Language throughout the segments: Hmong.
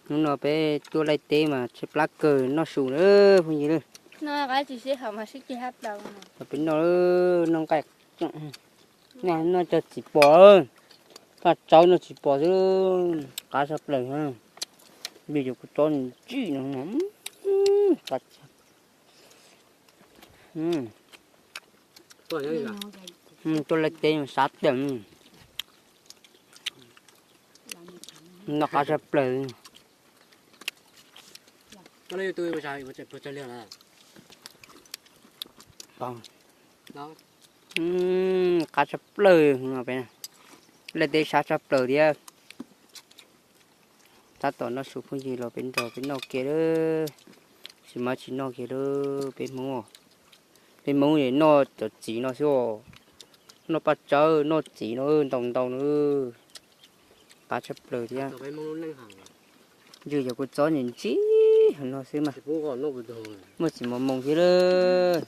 Hnub no peb tuaj laij teb mas tshaib plab kawg, noj su na phooj ywg. Peb noj, noj nqaij, noj cov txiv pos, paj tsawb noj txiv pos xwb, qab tshaj plaws. Vim cov kua txob ntsij no, tuaj laij teb mas sab tawm, noj qab tshaj plaws. Qab tshaj plaws, laij teb sab tshaj plaws thiab. Tab tom noj su phooj ywg los peb nrog peb noj kiag lawm, tsis mas tsis noj kiag lawm peb Hmoob. Peb Hmoob es noj cov txiv no xwb os, noj paj tsawb noj txiv no ntau ntau na. Qab tshaj plaws thiab. Ywg cov kua txob ntsij ntsij no xwb mas, muaj txiv mos moos thiab lawm.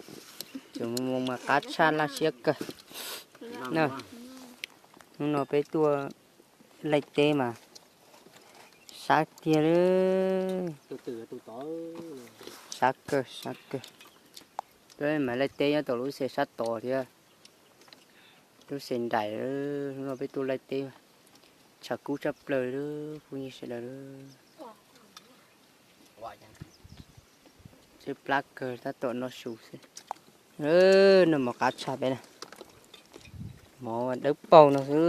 Txiv mos moos mas qab tshaj laj siab kawg. Hnub no peb tuaj laij teb mas sab tiag lawm, sab kawg sab kawg. Peb mas laij teb nyob tom lub xev sab tod thiab, lub xev nraim. Hnub no peb tuaj laij teb, tshav kub tshaj plaws lawm phooj ywg sawv daws. Tshaib plab kawg tab tom noj su xwb. Noj mov qab tshaj peb na, mov dawb paug no xwb.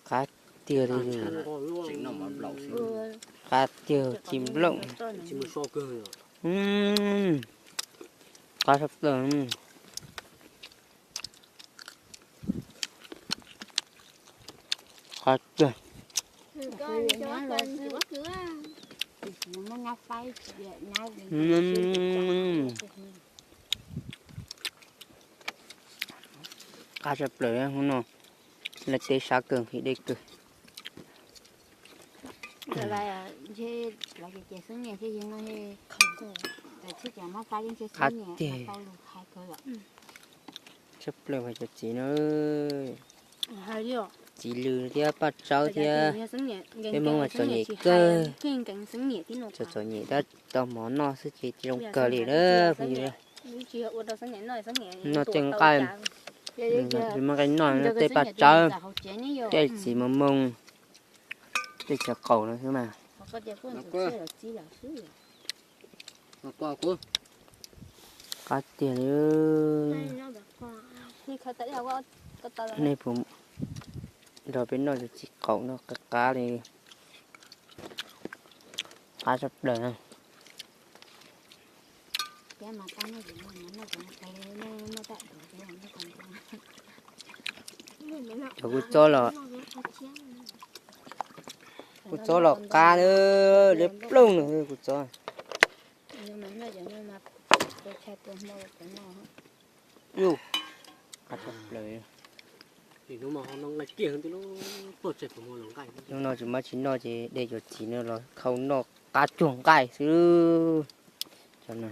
Qab tiag li, qab tiag ci nplooj. Qab tshaj plaws. Qab tiag. Qab tshaj plaws hnub no, laij teb sab kawg nqhis dej kawg. Qab tiag. Tshaj plaws cov txiv no, txiv lws thiab paj tsawb thiab. Peb Hmoob mas txom nyem kawg, txom txom nyem tab tau mov noj xwb ces zoo kawg li na phooj ywg. Noj tej nqaij, tsis muaj nqaij noj, noj tej paj tsawb, tej txiv mos moos, tej txiv qaum no xwb mas. Qab tiag li. Nej puas nrog peb noj cov txiv qaum no qab qab li, qab tshaj plaws na. Cov kua txob los, kua txob los qab na, liab ploog no kua txob. Qab tshaj plaws. Hnub no tsis muaj tsis noj ces de cov txiv no los khau noj qab cuag nqaij xwb. Cov no